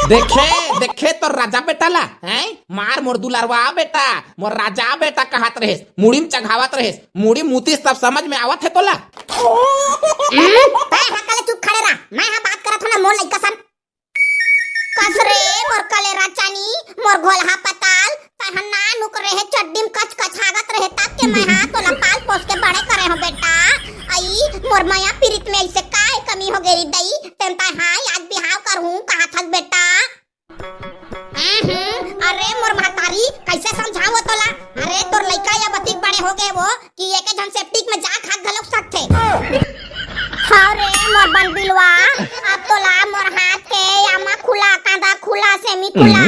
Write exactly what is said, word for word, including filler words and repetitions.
देखे, देखे तोर राजा बेटा ला, हैं? मार मोर दुलरवा बेटा, मोर राजा बेटा कहत रहेस, मुड़ी म चघावत रहेस, मुड़ी मुतिस तब समझ में आवत हे तोला? हम्म, तैं हा कले चुप खड़े रह, मैं हा बात करत हूँ ना मोर लइका सन। कस रे मोर कलेरा चानी, मोर घोलहा पताल, तैं हा नानुक रेहे चड्डी म कच कच हागत रेहे तब के मैं हा तोला पाल पोस के बड़े करे हूँ बेटा। अई मोर मया पीरित में अइसे काय कमी हो गे री दई, तेन तैं हा आज बिहाव करहूँ कहत हस बेटा। हम्म, अरे मोर महतारी, कइसे समझावं तोला? अरे तोर लइका या बतिक बड़े हो गे वो कि एके झन सेप्टिक में जाक हाग घलोक सकथे। हाँ रे मोर बन बिलवा, अब तोला मोर हाथ के यामा खुला, कांदा खुला, सेमी खुला,